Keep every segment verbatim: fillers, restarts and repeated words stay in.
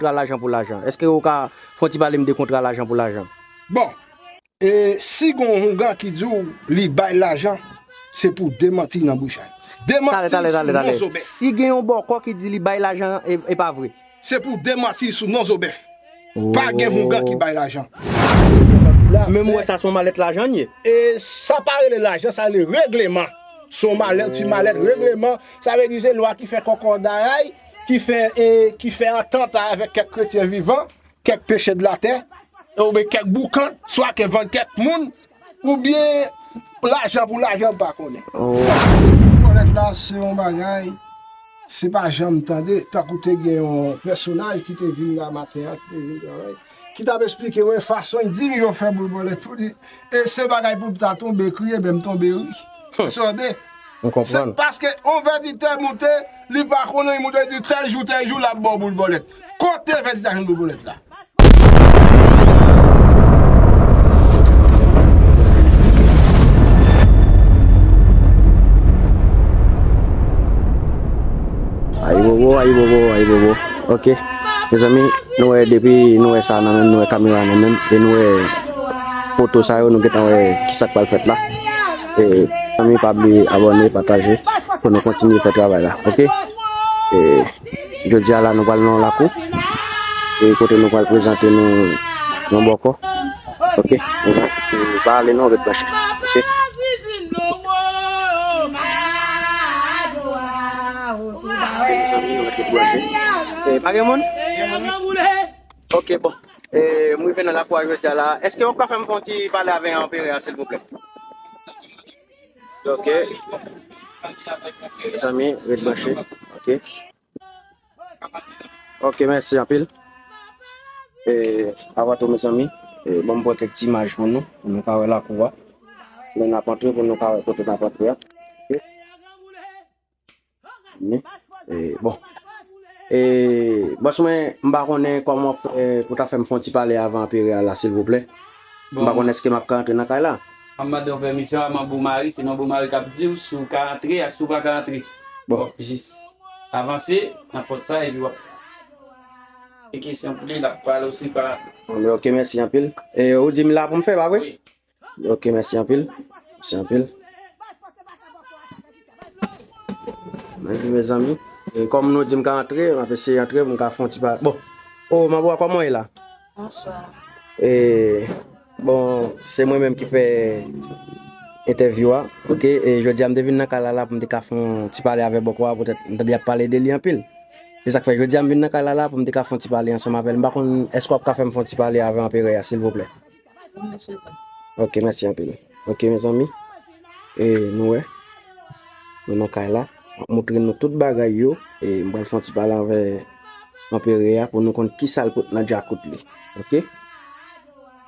kontra lajan pou lajan? Èske ou ka fè yon ti pale m de kontra lajan pou lajan? Bon, e si gen yon houngan ki di w li bay lajan, se pou demanti l nan bouch a l. Demanti l sou non Zobèf. Si gen yon bòkò ki di li bay lajan, e, e pa vre. Se pou demanti l sou non Zobèf. Pa gen houngan ki bay lajan. Men m wè sa se yon malèt lajan l ye. E sa pa rele lajan, sa rele regleman. Se yon malèt, ti malèt regleman. Sa vle di se lwa ki fè kòkòdayay, ki fè, e, ki fè antant avèk kèk kretyen vivan, kèk pechè de latè, oubyen kèk boukan, swa ke vann kèk moun, oubyen lajan pou lajan, m pa konnen. Bòlèt la, se yon bagay, se pa janm tande, tankou te gen yon pèsonaj ki te vin la maten an, ki te vin travay, ki t ap esplike mwen fason l di m yo fè boul bòlèt pou li. E se bagay pou m ta tonbe kriye, men m tonbe ri. Èske w tande? M konprann. Se paske yon vèditè moute, li pa konnen, li moute di tèl jou, tèl jou, l ap ba w boul bòlèt. Kote vèditè jwenn boul bòlèt la? Ayibobo, ayibobo, ayibobo. Ok. Mezanmi, nou wè depi nou wè sa nan men m, nou wè kamera nan men m, e nou wè foto sa yo, nou gentan wè kisa k pral fèt la. E, mezanmi, pa bliye abòne, pataje, pou nou kontinye fè travay la, ok? E, jodi a la, nou pral nan lakou, e kote nou pral prezante nou yon bòkò. Ok, mezanmi, pa ale non, ret branche. Ok. Ok, mezanmi, nou ret branche. E, pa gen moun? Ok, bon. E, m rive nan lakou a jodi a la. Èske w ka fè m fè yon ti pale avè anperè a, silvouplè? Ok. Mezanmi, ret branche. Ok. Ok, mèsi anpil. E, apa tou, mezanmi. E, bon, m pran kèk ti imaj pou nou, pou nou ka wè lakou a. Lè n ap antre, pou nou ka wè kote n ap antre a. Ok. Men, e, bon. E, bòs mwen, m pa konnen kòman w fè pou ta fè m fè yon ti pale avè anperè a la, silvouplè. M pa konnen èske m ap ka antre nan kay la. M ap mande w pèmisyon a Manbo Mari, se Manbo Mari k ap di w si w ka antre ak si w pa ka antre. Bon. W ap jis avanse nan pòt sa epi w ap poze kesyon pou li, l ap pale osi pa. Bon, ok, mèsi anpil. E ou di m la pou m fè, pa vre? Wi. Ok, mèsi anpil. Mèsi anpil. Mèsi, mezanmi. E kòm nou di m ka antre, m ap eseye antre pou m ka fè yon ti pa. Bon. O, Manbo a, kòman w ye la? Bonswa. E, bon, se mwen menm ki fè entèvyou a. Ok, e jodi a m te vin nan kay la la pou m te ka fè yon ti pale avè bòkò a, poutèt m tande y ap pale de li anpil. Se sa k fè jodi a m vin nan kay la la pou m te ka fè yon ti pale ansanm avè l. M pa konn, èske w ap ka fè m fè yon ti pale avè anperè a, silvouplè? Ok, mèsi anpil. Ok, mezanmi. E nou wè. Nou nan kay la. M ap montre nou tout bagay yo. E m pral fè yon ti pale avè anperè a pou nou konn kisa l pot nan djakout li. Ok?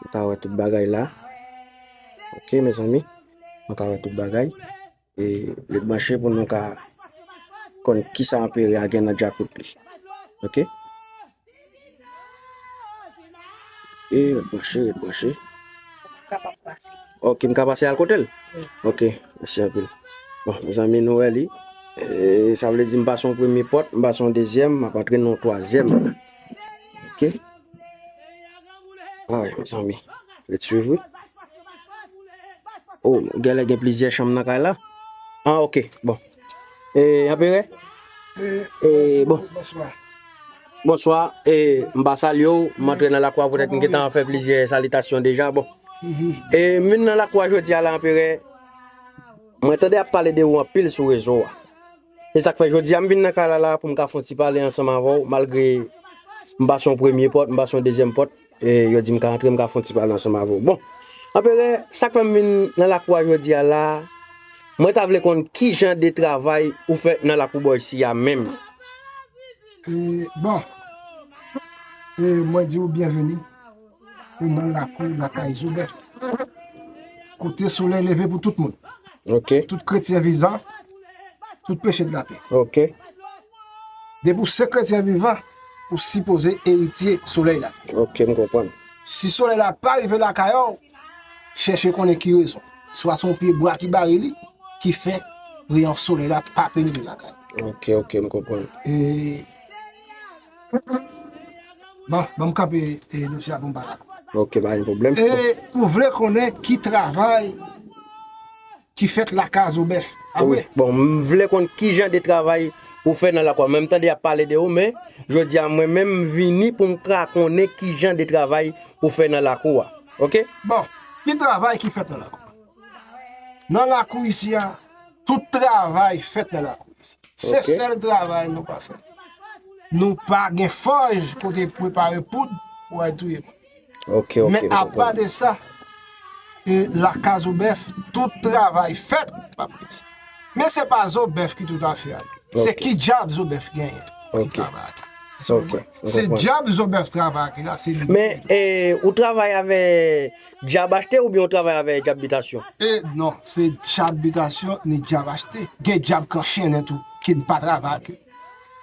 Nou ka wè tout bagay la. Ok, mezanmi. Nou ka wè tout bagay. E ret branche pou nou ka konn kisa anperè a gen nan djakout li. Ok? E ret branche, ret branche. Ou kapab pase. Ok, m ka pase al kote l? Wi. Ok, mèsi anpil. Bon, mezanmi, nou wè li. E, sa vle di m pase yon premye pòt, m pase yon dezyèm, m ap antre nan yon twazyèm. Ok? Ay, mezanmi. Ret swiv, wi. O, genlè gen plizyè chanm nan kay la. Ah, ok. Bon. E, anperè? E, e, bon. Bonswa. Bonswa. E, m pa salye w. M antre nan lakou a poutèt m gentan fè plizyè salitasyon deja. Bon. E, m vin nan lakou a jodi a la, anperè. Mwen tande y ap pale de ou anpil sou rezo a. Se sa k fè jodi a m vin nan kay la la pou m ka fè yon ti pale ansanm avè w, malgre m pase yon premye pòt, m pase yon dezyèm pòt, e yo di m ka antre, m ka fè yon ti pale ansanm avè w. Bon, anperè, sa k fè m vin nan lakou a jodi a la, mwen ta vle konn ki jan de travay ou fè nan lakou bò isi a menm. E, bon, e, mwen di w byenveni. Ou nan lakou lakay Zobèf. Kote solèy leve pou tout moun. Ok. Tout kretyen vivan, tout peche de latè. Ok. Depi w se kretyen vivan, ou sipoze eritye solèy la. Ok, m konprann. Si solèy la pa rive lakay ou, chèche konnen ki rezon. Swa se yon pye bwa ki bare li, ki fè reyon solèy la pa penetre lakay. Ok, ok, m konprann. E Bon, ban m kanpe e dosye a pou m pa lakou. Ok, pa gen pwoblèm. E ou vle konnen ki travay ki fèt lakay Zobèf? A Wi, vre? Bon, m vle konn ki jan de travay ou fè nan lakou a. Mwen m tande y ap pale de ou, men jodi a mwen menm m vini pou m ka konnen ki jan de travay ou fè nan lakou a. Ok? Bon, ki travay ki fèt nan lakou? Nan lakou isi a, tout travay fèt nan lakou isi. Se Ok. Sèl travay nou pa fè. Nou pa gen fòj kote prepare poud pou al touye moun. Ok, ok. Men m apa konprann. de sa, e lakay Zobèf, tout travay fèt, pa prese. Men se pa Zobèf ki tout afè a. Se Ok. ki djab Zobèf genyen ki Ok. travay ak li. Ok, m Se konprann. djab Zobèf travay ak li la, se li. Men, e, ou travay avè djab achte oubyen ou travay avè djab bitasyon? E non, se djab bitasyon ni djab achte. Gen djab k anchennen tou, ki n pa travay ak yo.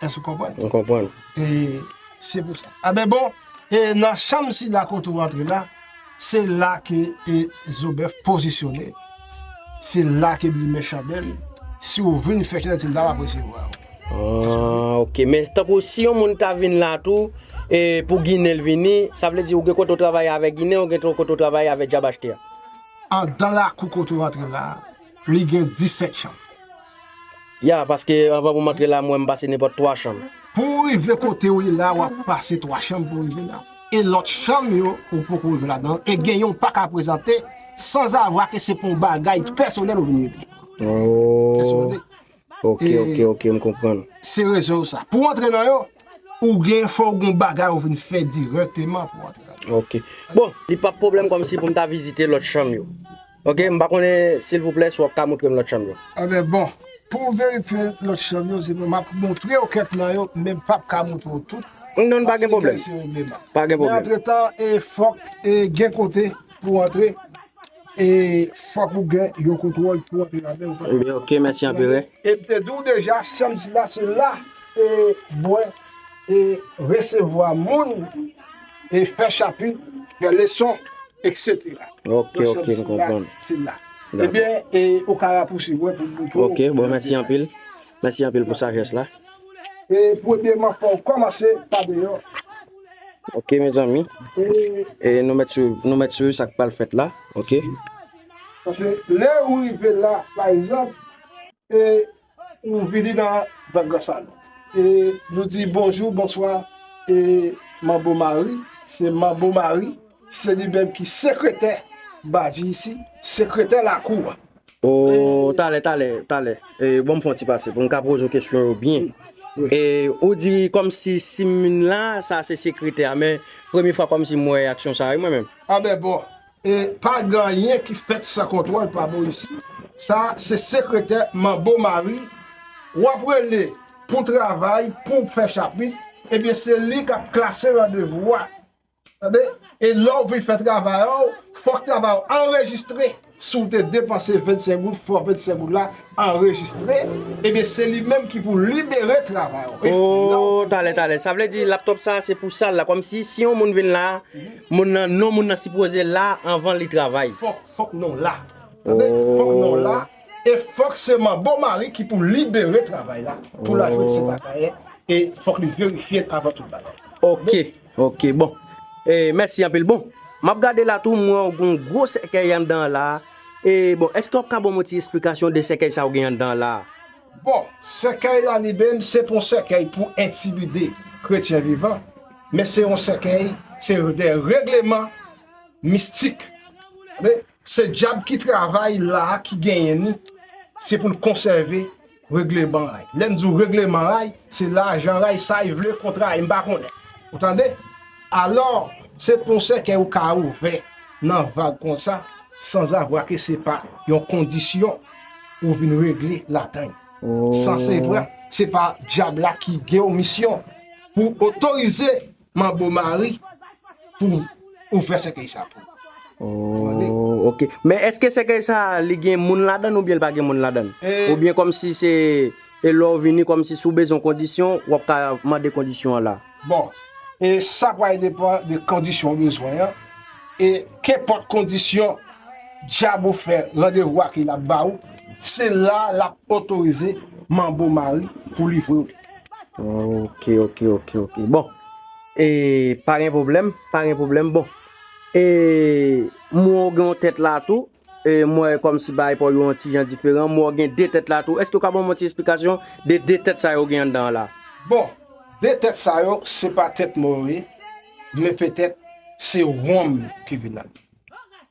Èske w konprann? M konprann. E se pou sa. A ben bon, e nan chanm sila kote w antre la, se la ke e Zobèf pozisyone. Se la ke l limen chandèl. Si w vin fè chandèl, se la w ap resevwa. Ah, ok. Men tankou si yon moun ta vin la tou, e pou Ginen l vini, sa vle di ou gen kote w travay avè Ginen, ou gen kote w travay avè djab achte a? Andan lakou kote w antre la, li gen disèt chanm. Ya, paske anvan pou m antre la, mwen m pase nenpòt twa chanm. Pou w rive kote w ye la, w ap pase twa chanm pou w rive la. E lòt chanm yo, ou poko rive ladan. E gen yon w pa ka prezante sanzavwa ke se pou yon bagay pèsonèl ou vin regle. Èske w Oh. tande? Ok, E- ok, ok, m konprann. Se rezon sa. Pou w antre nan yo, ou gen fò w gen yon bagay ou vin fè dirèkteman pou w antre ladan. Ok. Bon, li p ap pwoblèm kòmsi pou m ta vizite lòt chanm yo. Ok, m pa konnen, silvouplè, si w ap ka montre m lòt chanm yo. Anben bon, pou w verifye lòt chanm yo, se pou m ap montre w kèk nan yo, men m p ap ka montre w tout. Non, pa gen Paske pwoblèm. se yon debat. Pa gen Men pwoblèm. antretan, e fòk e gen kote, e fòk ou gen yon kontwòl pou antre ladan. Ebyen, ok, mèsi anpil. E m te di w deja, chanm sila, se la, e bwè, e resevwa moun, e fè chapit, fè leson, et cetera. Ok, Donk, ok, chanm m konprann. sila, se la. Dakò. Ebyen, e ou ka rapousib mwen pou m montre w. Ok, bon, mèsi anpil. Mèsi anpil pou sajès la. E premyèman, fò w kòmanse pa deyò. Ok, mezanmi. E E nou mèt swiv, nou mèt swiv sa k pral fèt la. Ok. Paske lè ou rive la, pa egzanp, e ou vini nan Gran Gran Salon. E nou di bonjou, bonswa, e Manbo Mari, se Manbo Mari, se li menm ki sekretè Badji isi, sekretè lakou a. O, talè, talè, talè. E, bon, m fè yon ti pase pou m ka poze w kesyon yo byen. E, ou di kòmsi si m vin la, sa se sekretè a, men premye fwa kòmsi m wè aksyon sa a, wi, mwen menm. Anben bon, e pa gen anyen ki fèt san kontwòl pa bò isi. Sa, se sekretè Manbo Mari. W ap rele pou travay, pou fè chapit, ebyen se li k ap klase randevou a. Tande? E lè w vin fè travay ou, fòk travay ou anrejistre. Si w te depanse vennsenk goud, fò vennsenk goud la anrejistre. Ebyen, se li menm ki pou libere travay ou. E lè w O, talè, talè. Sa vle di laptòp sa a se pou sal la. Kòmsi si yon moun vin la, moun nan, non moun nan sipoze la anvan li travay. Fòk, fòk non la. Tande? Fòk non la. E fòk se Manbo Mari ki pou libere travay la. Pou l al jwenn se bagay. E fòk li verifye l avan tout bagay. Ok, ok, bon. E, mèsi anpil. Bon, m ap gade la tou, m wè yon gwo sèkèy anndan la. E, bon, èske w ap ka ban m yon ti esplikasyon de sèkèy sa ou gen anndan la? Bon, sèkèy la li menm, se pa yon sèkèy pou entimide kretyen vivan, men se yon sèkèy, se de regleman mistik. Tande? Se dyab ki travay la a ki genyen ni, se pou l konsève regleman ray. Lè m di w regleman ray, se lajan ray, sa y vle kont ray, m pa konnen. Ou tande? Alò, se pa yon sèkèy ou ka ouvè nan vag konsa, sanzavwa ke se pa yon kondisyon ou vin regle ladan l. Sa se vre, se pa dyab la ki gen yon misyon pou otorize Manbo Mari pou ouvè sèkèy sa pou ou. Tande? Oh, ok. Men èske sèkèy sa a, li gen moun ladan l oubyen li pa gen moun ladan l? E- Oubyen kòmsi se, e lè w vini, kòmsi si w bezwen kondisyon, w ap ka mande kondisyon an la? Bon, e sa pral depann de kondisyon w bezwen an. E kenpòt kondisyon dyab ou fè randevou ak li l ap ba ou, se la l ap otorize Manbo Mari pou livre w li. Ok, ok, ok, ok. Bon. E, pa gen pwoblèm, pa gen pwoblèm. Bon, e, m wè w gen yon tèt la tou. E, m wè kòmsi bagay pa w yo yon ti jan diferan. M wè w gen de tèt la tou. Èske w ka ban m yon ti esplikasyon de de tèt sa yo gen anndan an la? Bon, de tèt sa yo, se pa tèt mwen yo ye, men petèt se wonm ki vin ladan.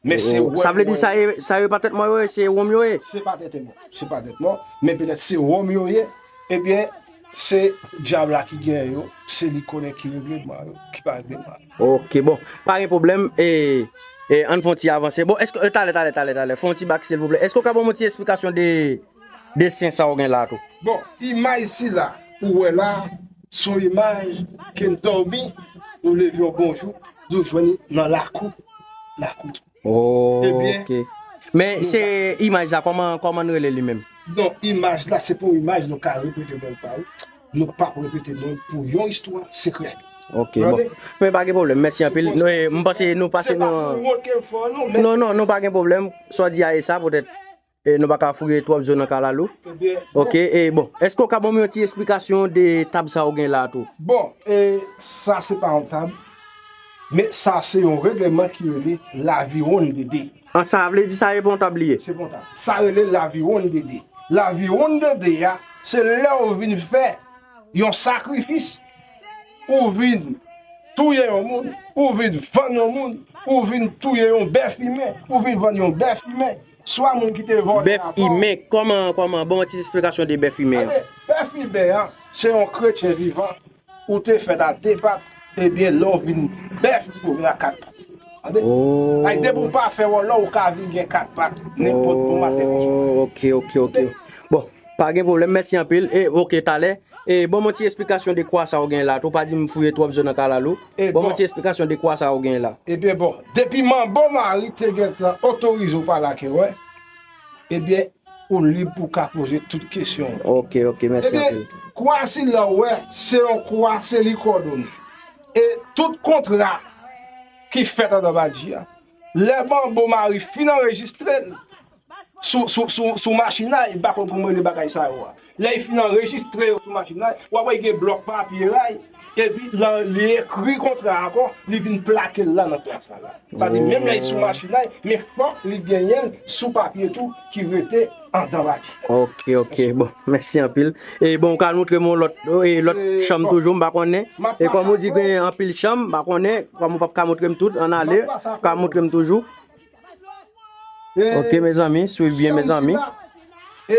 Men se wonm. Sa vle di sa yo, sa yo pa tèt mwen yo ye, se wonm yo ye? Se pa tèt mwen, se pa tèt mwen, men petèt se wonm yo ye. Ebyen, se dyab la ki genyen yo, se li konnen ki regleman yo, ki pa regleman yo. Ok, bon, pa gen pwoblèm. E, e, ann fè yon ti avanse. Bon, èske, e, talè, talè, talè, talè, fè yon ti bak, silvouplè. Èske w ka ban m yon ti esplikasyon de, de dessin sa w gen la tou? Bon, imaj sila ou wè la, se yon imaj ke n dòmi, nou leve yon bon jou, nou jwenn li nan lakou, lakou. Ebyen, ok. Men se imaj la, kòman, kòman n rele li menm? Non, imaj la, se pa yon imaj nou ka repete non l pa ou. Nou p ap repete non l pou yon istwa sekrè. Ok, bon. Men pa gen pwoblèm, mèsi anpil. Nou, e, m panse nou pase nan... Se pa pou wont ke m fè w non, men... Non, non, non, pa gen pwoblèm. Sa w di a e sa, poutèt, e, nou pa ka fouye twòp zo nan kalalou. Ebyen, bon. Ok, e, bon. Èske w ka ban m yon ti esplikasyon de tab sa w gen la tou? Bon, e, sa se pa yon tab. Men sa se yon regleman ki rele laviwonn de de. An, sa vle di sa e pa yon tab li ye? Se pa yon tab. Sa rele laviwonn de de. Laviwonn de de a, se lè w vin fè yon sakrifis, ou vin touye yon moun, ou vin vann yon moun, ou vin touye yon bèf imen, ou vin vann yon bèf imen, swa moun ki te vòlè avan w. Bèf imen, kòman, kòman? Ban m yon ti esplikasyon de bèf imen an. Tande, bèf imen an, se yon kretyen vivan ou te fèt a de pat, ebyen, lè w vin bèf, ou vin a kat pat. Tande? Oh. Ay, depi w pa fè wòlò, ou ka vin gen kat pat, nenpòt bon maten konsa. Oh, ok, ok, ok. Bon, pa gen pwoblèm, mèsi anpil. E, ok, talè. E, ban m yon ti esplikasyon de kwa sa w gen la tou, pa di m fouye twòp zo nan kalalou. Ban m yon ti esplikasyon de kwa sa w gen la. Ebyen, bon, depi Manbo Mari te gentan otorize w pale ak yo, ebyen, ou lib pou w ka poze tout kesyon w. Ok, ok, mèsi anpil. Ebyen, kwa sila w wè, se yon kwa, se li kòdone. E tout kontra ki fèt anndan badji a, lè Manbo Mari fin anrejistre l sou, sou, sou, sou machin la, m pa konn kòman rele bagay sa yo a. Lè l fin anrejistre yo sou machin la, w ap wè gen blòk papye la, epi li ekri kontra a ankò, li vin plake l la nan plas la la. Sa di, menm lè l sou machin la, men fòk li genyen l sou papye tou ki rete anndan badji. Ok, ok. Bon, mèsi anpil. E bon, ou ka montre m yon lòt, e, lòt chanm toujou, m pa konnen. E kòm ou di gen anpil chanm, m pa konnen, kòm ou p ap ka montre m tout, ann ale, ou ka montre m toujou. Ok, mezanmi, swiv byen, mezanmi. E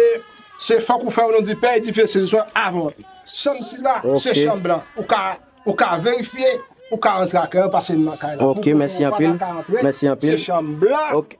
se fòk ou fè yon di pè, di fè se zòn avan. Chanm sila, se chanm blan. Ou ka, ou ka verifye, ou ka rantre ak kay la, pase nan kay la. Ok, mèsi anpil. Mèsi anpil. Se chanm blan. Ok.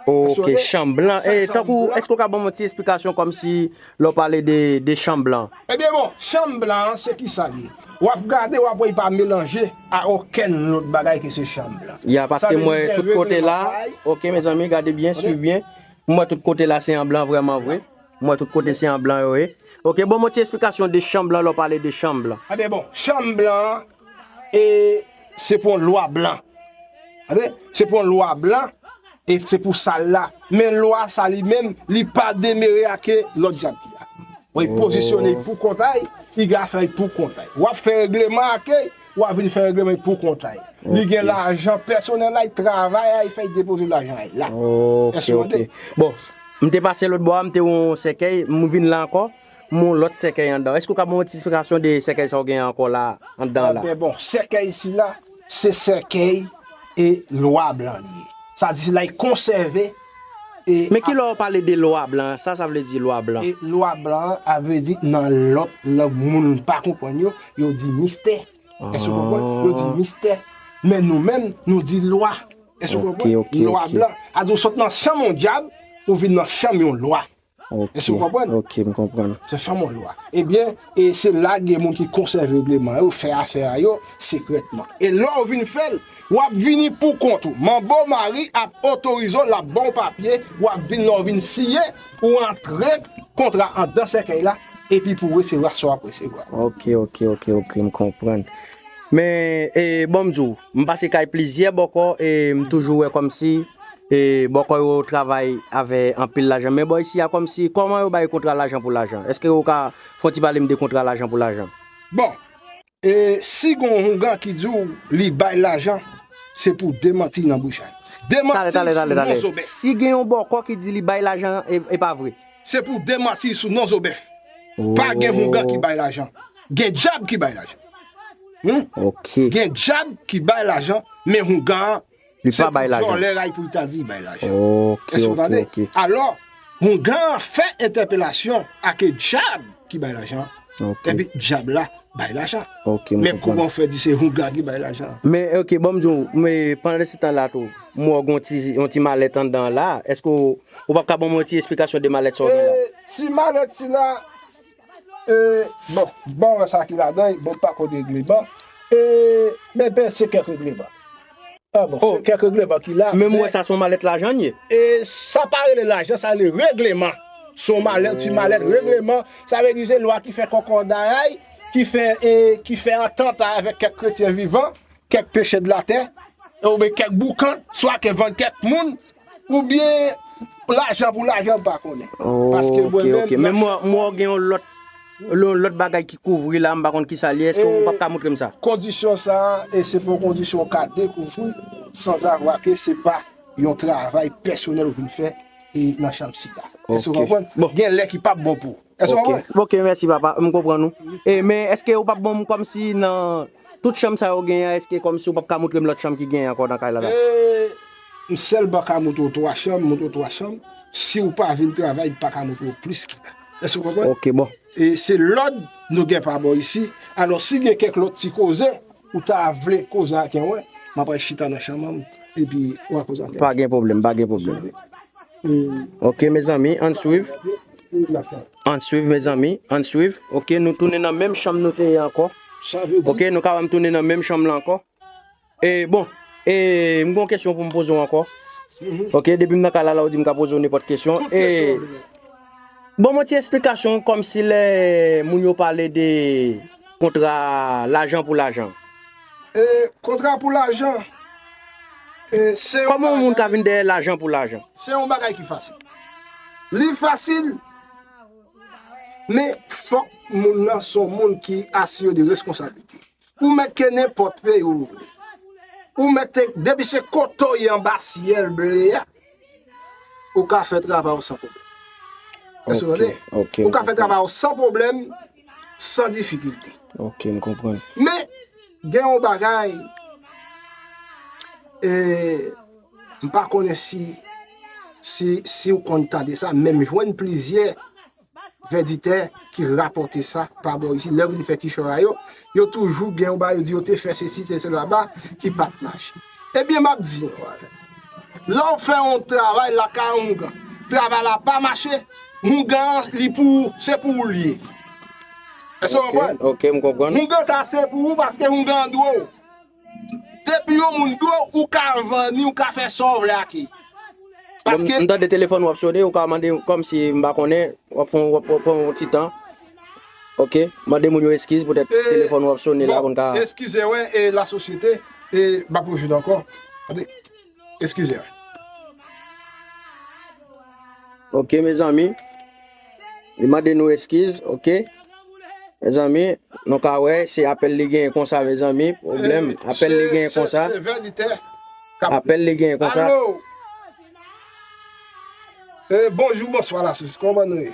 Ok, chanm blan. E tankou, èske w ka ban m yon ti esplikasyon kòmsi lè w pale de, de chanm blan? Ebyen bon, chanm blan an, se ki sa l ye? W ap gade, w ap wè li pa melanje a okenn lòt bagay ke se chanm blan. Ya, paske m wè tout kote la. Ok, mezanmi, gade byen, swiv byen. M wè tout kote la se an blan vrèman vre. M wè tout kote se an blan yo ye. Ok, ban m yon ti esplikasyon de chanm blan lè w pale de chanm blan. Ebyen bon, chanm blan an, e, se pou yon lwa blan. Tande? Se pou yon lwa blan, e se pou sa l la. Men lwa sa li menm, li pa demere ake lòt dyab ki la. Bon, li pozisyone pou kont a l, li ka fè l pou kont a l. W ap fè regleman ake l, w ap vin fè regleman pou kont a l. Li gen lajan pèsonèl la, li travay a, li fè, li depoze lajan a la. Ok, ok. Bon, m te pase lòt bò a, m te wè yon sèkèy, m vin la ankò, m wè yon lòt sèkèy anndan. Èske w ka ban m yon ti esplikasyon de sèkèy sa w gen ankò la, anndan la? Ebyen bon, sèkèy sila, se sèkèy e lwa blan li ye. Sa di sila, li konsève e... Men kilè w pale de lwa blan, sa, sa vle di lwa blan? E lwa blan an, a vle di nan lòt lang moun pa konprann yo, yo di mistè. Èske w konprann? Yo di mistè. Men nou menm, nou di lwa. Èske w konprann? Ok, ok, ok. Lwa blan. A di w sot nan chanm yon dyab, ou vin nan chanm yon lwa. Ok. Èske w konprann? Ok, m konprann. Se chanm yon lwa. Ebyen, e se la gen moun ki konsève regleman yo, fè afè a yo sekrètman. E lè w vin fè l, w ap vini pou kont ou. Manbo Mari ap otorize w, l ap ba w papye, w ap vin, lè w vin siyen, ou antre kontra anndan sèkèy la, epi pou w resevwa sa w ap resevwa. Ok, ok, ok, ok, m konprann. Men, e, bon, m di w, m pase kay plizyè bòkò, e m toujou wè kòmsi, e, bòkò yo travay avè anpil lajan. Men bò isi a, kòmsi, kòman yo bay kontra lajan pou lajan? Èske ou ka fè yon ti pale m de kontra lajan pou lajan? Bon, E si gon houngan ki di w li bay lajan, se pou demanti nan bouch a l. Demanti sou non Zobèf. Si gen yon bòkò ki di li bay lajan, e, e pa vre. Se pou demanti sou non Zobèf. Pa gen houngan ki bay lajan. Gen dyab ki bay lajan. Hmm? Ok. Gen dyab ki bay lajan, men houngan an li pa bay lajan. Djòlè ray pou l ta di bay lajan. Ok, ok, ok. Alò, houngan an fè entèpelasyon ak dyab ki bay lajan. Ok. Epi dyab la bay lajan. Ok, m konprann. Men kòman w fè di se houngan ki bay lajan? Men, ok, bon, m di w, men pandan se tan la tou, m wè w gen yon ti, yon ti malèt anndan la, èske w, ou p ap ka ban mwen yon ti esplikasyon de malèt sa w gen la? E, ti malèt sila, e, bon, bon, wè sa ki ladan, bon, pa konn regleman. E, men, ben, se kèk regleman. Ah bon, se kèk regleman ki la. Men m wè sa se yon malèt lajan l ye. E sa pa rele lajan, sa rele regleman. Se yon malèt, ti malèt regleman. Sa vle di se lwa ki fè kòkòdayay, ki fè, e, ki fè antant avèk kèk kretyen vivan, kèk pechè de latè, oubyen kèk boukant, swa ke vann kèk moun, oubyen lajan pou lajan, m pa konnen. Paske mwen menm, ok, ok. Men m wè, m wè w gen yon lòt Lò-, lòt bagay ki kouvri la, m pa konn kisa l ye. Èske w p ap ka montre m sa? Kondisyon sa a, e se pa yon kondisyon w ka dekouvri sanzavwa ke se pa yon travay pèsonèl ou vin fè e nan chanm sila. Èske w konprann? Gen lè ki p ap bon pou ou. Èske w konprann? Ok, mèsi papa, m konprann ou. E, men èske ou p ap ban m kòmsi nan tout chanm sa yo genyen an, èske kòmsi ou p ap ka montre m lòt chanm ki genyen ankò nan kay la la? E, m sèlman ka montre w twa chanm, montre w twa chanm. Si w pa vin travay, m pa ka montre w plis ki la. Èske w konprann? Ok, bon. E se lòd nou gen pa bò isi. Alò, si gen kèk lòt ti koze, ou ta vle koze ak mwen, m ap al chita nan chanm an, epi w a koze ak mwen. Pa gen pwoblèm, pa gen pwoblèm. Ok, mezanmi, ann swiv. Ann swiv, mezanmi, ann swiv. Ok, nou tounen nan menm chanm nou te ye ankò. Sa vle di? Ok, nou ka wè m tounen nan menm chanm lan ankò. E, bon, e, m gen yon kesyon pou m poze w ankò. Ok, depi m nan kay la, la, ou di m ka poze w nenpòt kesyon. Tout kesyon w vle. Ban m yon ti esplikasyon kòmsi lè moun yo pale de kontra lajan pou lajan. E, kontra pou lajan, e, se yon bagay. Kòman yon moun ka vin dèyè lajan pou lajan? Se yon bagay ki fasil. Li fasil, men fòk moun nan se yon moun ki asire de reskonsablite. Ou mèt ke nenpòt peyi ou vle. Ou mèt te, depi se kote w ye anba syèl ble a, ou ka fè travay ou san pwoblèm. Èske w tande? Ok, ok, m konprann. Ou ka fè travay ou san pwoblèm, san difikilte. Ok, m konprann. Men, gen yon bagay, e, m pa konnen si, si, si w konn tande sa, men m jwenn plizyè vèditè ki rapòte sa pa bò isi. Lè yo vin fè kichòy a yo, yo toujou gen yon bagay yo di yo te fè sesi, se sela ba ki pa t mache. Ebyen, m ap di nou, lè w fè yon travay lakay yon houngan, travay la pa mache, houngan an, li pou ou, se pou ou l ye. Èske w konprann? Ok, ok, m konprann. Houngan sa se pou ou paske houngan an dwe w. Depi yon moun dwe w, ou ka vann li, ou ka fè sa w vle ak li. Bon, paske m tande telefòn w ap sone, ou ka mande kòmsi m pa konnen, w ap fè, w ap, w ap pran yon ti tan. Ok, mande moun yo eskiz poutèt telefòn w ap sone la pou n ka. Bon, eskize, wi, e lasosyete, e m ap rejwenn ankò. Tande, eskize, wi. Ok, mezanmi. Li mande nou eskiz, ok. Mezanmi, nou ka wè, se apèl li genyen konsa, mezanmi. Pwoblèm, apèl li genyen konsa. Se, se vèditè k ap. Apèl li genyen konsa. Alo. E, bonjou, bonswa, lasosyete. Kòman nou ye?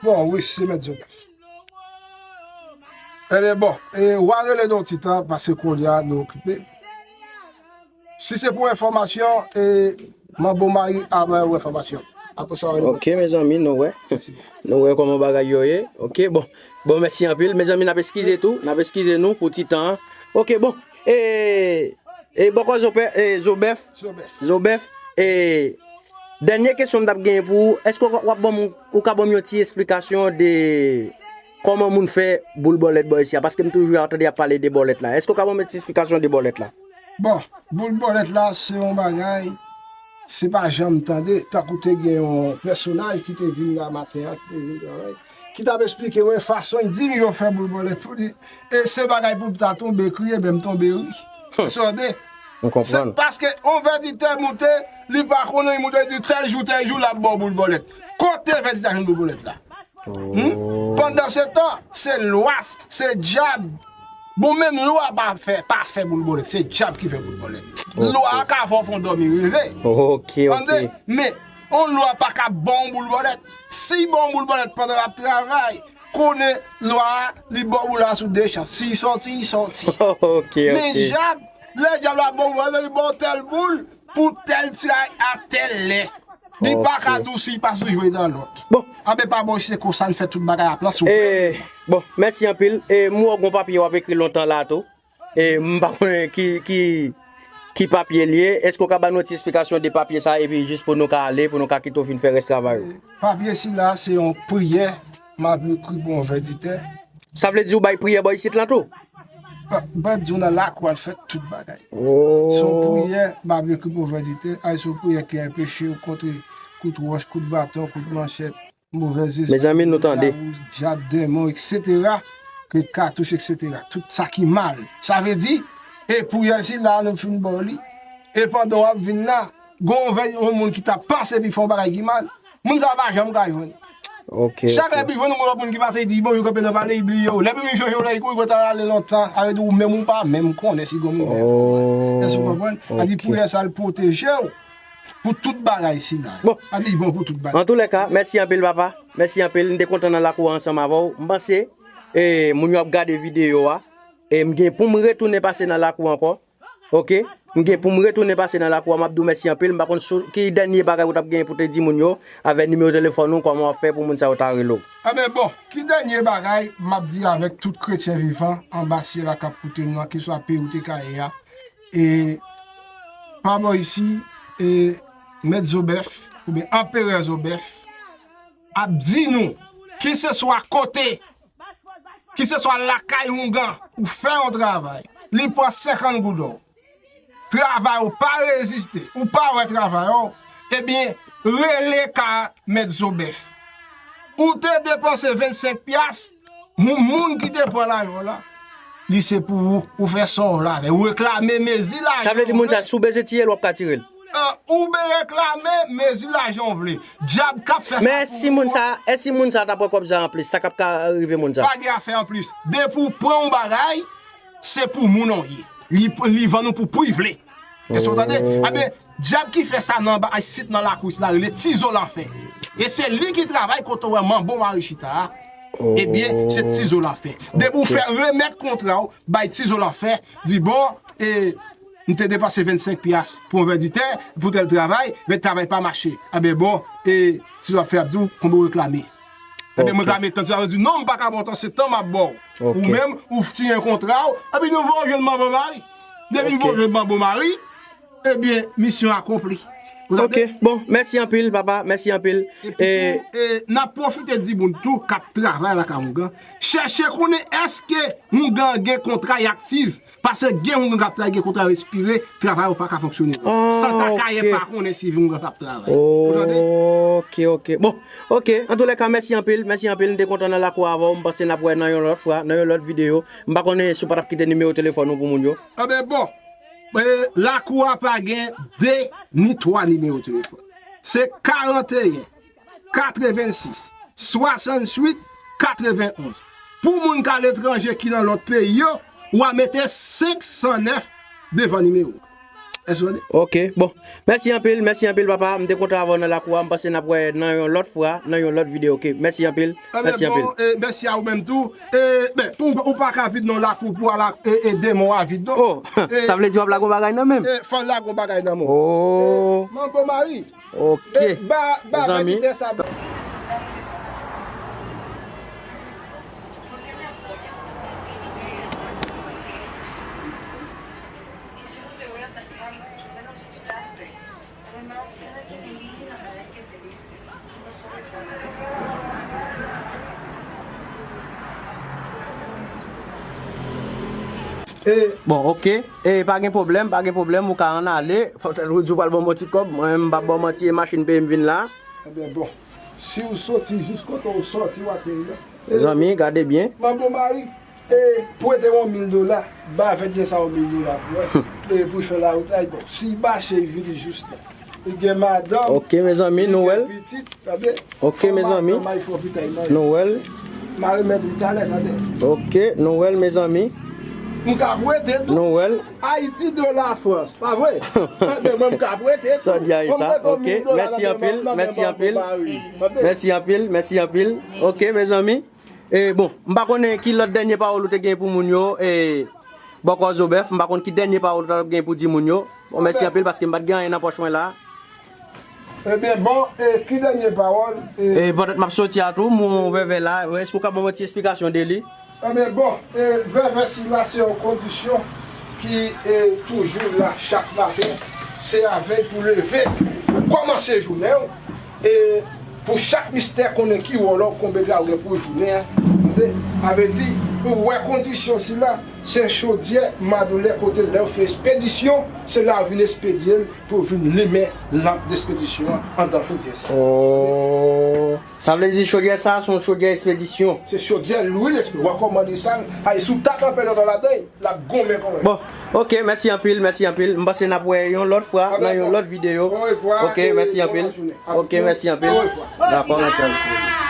Bon, wi, se Mèt Zobèf. Ebyen, bon, e, w a rele nan yon ti tan, paske kounye a nou okipe. Si se pou enfòmasyon, e, m ap ba w mari a bay ou enfòmasyon. Apre sa, w a rele. Ok, mezanmi, nou wè. Mèsi. Nou wè kòman bagay yo ye. Ok, bon. Bon, mèsi anpil. Mezanmi, n ap eskize tou. N ap eskize nou pou ti tan an. Ok, bon. E, e, bòkò Zopè, e, Zobèf. Zobèf. Zobèf. E, dènye kesyon m t ap genyen pou ou, èske w, w ap ban m, ou ka ban m yon ti esplikasyon de kòman moun fè boul bòlèt bò isi a? Paske m toujou ap tande y ap pale de bòlèt la. Èske w ka ban m yon ti esplikasyon de bòlèt la? Bon, boul bòlèt la, se yon bagay, se pa janm tande, tankou te gen yon pèsonaj ki te vin la maten an, ki te vin travay, ki t ap esplike mwen fason l di m yo fè boul bòlèt pou li. E se bagay pou m ta tonbe kriye, men m tonbe ri. Èske w tande? M konprann. Se paske yon vèditè moute, li pa konnen, li moute, li di tèl jou, tèl jou, l ap ba w boul bòlèt. Kote vèditè jwenn boul bòlèt la? Hmm? Pandansetan, se lwa, se dyab. Bon, menm lwa pa fè, pa fè boul bòlèt, se dyab ki fè boul bòlèt. Lwa a ka fè w fè w dòmi reve. Ok, ok. Men, yon lwa pa ka ba w boul bòlèt. Si ba w boul bòlèt pandan l ap travay, konnen lwa a, li ba w boul la sou de chans. Si l sòti, li sòti. Ok, men ok. Dyab, lè dyab la ba w boul bòlèt, li ba w tèl boul pou tèl tray a tèl lè. Li pa ka di w si l pa sou jwe nan lòt. Bon. Anben, pa bò, se konsa n fè tout bagay a plan sou. E, bon, mèsi anpil. E, m wè w gon papye w ap ekri lontan la tou. E, m pa konnen ki, ki, ki papye l ye. Èske w ka ba nou ti esplikasyon de papye sa, epi jis pou nou ka ale, pou nou ka kite w fin fè rès travay ou? Papye sila, se yon priyè m ap ekri pou yon vèditè. Sa vle di ou bay priyè bò isit lan tou? Ah, m pa di w nan lakou a fèt tout bagay. Se yon priyè, m ap ekri pou vèditè, ay se yon priyè ki anpeche w kont kout wòch, kout baton, kout manchèt, movèz espri, mezanmi, nou tande. Dyab, demon, etsetera, ke katouch, etsetera. Tout sa ki mal. Sa vle di, e priyè sila, nou fin ba w li. E pandan w ap vin la, gon vèy, yon moun ki t ap pase epi fè yon bagay ki mal. Moun sa pa janm ka jwenn. Ok, chak lè epi jwenn yon lòt moun ki pase, li di bonjou, kanpe nan pale, li bliye w. Lè epi li chonje w la, li kouri kote l ale lontan. Sa vle di ou menm ou pa menm konnen si gon moun. Èske w konprann? Sa di priyè sa l pwoteje w pou tout bagay sila. Bon. Sa di bon pou tout bagay. Antoulèka, mèsi anpil, papa. Mèsi anpil. M te kontan nan lakou a ansanm avè w. M panse, e, moun yo ap gade videyo a. E m gen pou m retounen pase nan lakou ankò. Ok? M gen pou m retounen pase nan lakou a, m ap di w mèsi anpil. M pa konn sou ki dènye bagay ou t ap genyen pou te di moun yo, avèk nimewo telefòn ou, kòman w ap fè pou moun sa yo ta rele w. Enben bon, ki dènye bagay m ap di avèk tout kretyen vivan anba syèl la k ap koute nou an, keswa peyi ou te ka ye a, e pa bò isi, e Mèt Zobèf, oubyen Anperè Zobèf, ap di nou, kiseswa kote, kiseswa lakay oungan, ou fè yon travay, li pran senkant goud, travay ou pa reziste, ou pa wè travay ou, ebyen, rele ka Mèt Zobèf. Ou te depanse vennsenk pyas, yon moun ki te pran lajan w la, li se pou ou, ou fè sa w vle avè l, ou reklame mezi lajan. Sa vle di moun sa, si w bezwen tire l, w ap ka tire l. Ah, ou ben reklame, mezi lajan w vle. Dyab k ap fè sa. Men si moun sa, e si moun sa ta pran kòb sa anplis, sa k ap ka rive moun sa? Pa gen afè anplis. Depi w pran yon bagay, se pou moun ou ye. Li, li vann ou pou pri vle. Èske w tande? Enben, dyab ki fè sa nan ba, isit nan lakou sila rele Tizo Lanfè. E se li ki travay kote w wè Manbo Mari chita a. Ebyen, se Tizo Lanfè. Depi w fè remèt kontra w, bay Tizo Lanfè, di bon, e, m te depanse vennsenk pyas pou yon vèditè, pou tèl travay, men travay pa mache. Enben bon, e, Tizo Lanfè ap di w konbyen w reklame. Enben, m reklame tan, Tizo Lanfè di non, m pa ka ba w tan, se tan m ap ba w. Ou menm, ou siyen kontra w, epi nou voye w jwenn Manbo Mari. Depi nou voye w jwenn Manbo Mari, ebyen, misyon akonpli. Ou tande? Ok, bon, mèsi anpil, papa, mèsi anpil. Epi tou, e, n ap pwofite di moun tou k ap travay lakay oungan, chèche konnen èske oungan gen kontra y aktif. Paske gen oungan k ap travay, gen kontra yo espire, travay yo pa ka fonksyone. San ta kayè pa konnen si oungan k ap travay. Ou tande? Ok, ok. Bon, ok. Antoulèka, mèsi anpil, mèsi anpil. M te kontan nan lakou avè w. M panse n ap wè nan yon lòt fwa, nan yon lòt videyo. M pa konnen si w pa t ap kite nimewo telefòn ou pou moun yo. Enben bon, e, lakou a pa gen de ni twa nimewo telefòn. Se karanteyen, katrevensis, swasannwit, katrevenonz. Pou moun k aletranje ki nan lòt peyi yo, w a mete senk san nèf devan nimewo a. Èske w tande? Ok, bon. Mèsi anpil, mèsi anpil, papa. M te kontan avè w nan lakou a. M panse n ap wè nan yon lòt fwa, nan yon lòt videyo. Ok, mèsi anpil. Mèsi anpil. Enben bon, e, mèsi a ou menm tou. E, ben, ou, ou pa ka vin nan lakou pou al, e, e, demon a vin non. Oh, sa vle di w ap lage yon bagay nan men m? E, fò l lage yon bagay nan men w. Oh. E, Manbo Mari. Ok. E, ba, ba, mezanmi. Ba gitè sa. E, bon, ok. E, pa gen pwoblèm, pa gen pwoblèm, ou ka ann ale. Poutèt ou di w pral ban m yon ti kòb, mwen menm m p ap ba w manti, e machin peye m vin la. Enben, bon. Si w soti jis kote w soti, w ateri la. Mezanmi, gade byen. Manbo Mari, e, prete yon mil dola, ba vèditè sa yon mil dola pou wè. E pou l fè lawout la, bon, si l mache, l vini jis la. Li gen madanm. Ok, mezanmi, nou wè l. Li gen pitit, tande. Ok, mezanmi. Nou wè l. M a remèt li talè, tande. Ok, nou wè l, mezanmi. M ka prete tou. Nou wè l. Ayiti de la Frans, pa vre? Enben, mwen, m ka prete tou. Sa di a sa? Ok, mèsi anpil, mèsi anpil. Mèsi anpil, mèsi anpil. Ok, mezanmi. E bon, m pa konnen ki lòt dènye pawòl ou te gen pou moun yo, e bòkò Zobèf, m pa konn ki dènye pawòl ou ta gen pou di moun yo. Bon, mèsi anpil paske m pa t gen anyen nan pòch mwen la. Ebyen, bon, e ki dènye pawòl? E petèt m ap soti a tou, mon vèvè la, èske w ka ban mwen ti esplikasyon de li? Ebyen, bon, e vèvè sila se yon kondisyon ki e toujou la chak maten, se avè l pou leve, pou kòmanse jounen w, e pou chak mistè konnen ki wòl ou, konbyen gras ou gen pou jounen an. Tande? Sa vle di, ou wè kondisyon sila, se chodyè madoulè kote lè w fè espedisyon, se la w vin espedye l pou vin limen lanp despedisyon an anndan chodyè sa. Oh. Sa vle di chodyè sa, se yon chodyè espedisyon. Se chodyè lwil espedisyon. Wè kòman li sal, ay, si w ta kanpe lòt ladan l, l ap gonmen kòmè. Bon, ok, mèsi anpil, mèsi anpil. M panse n ap wè yon lòt fwa, nan yon lòt videyo. Ok, mèsi anpil. Ok, mèsi anpil. Dakò, mèsi anpil.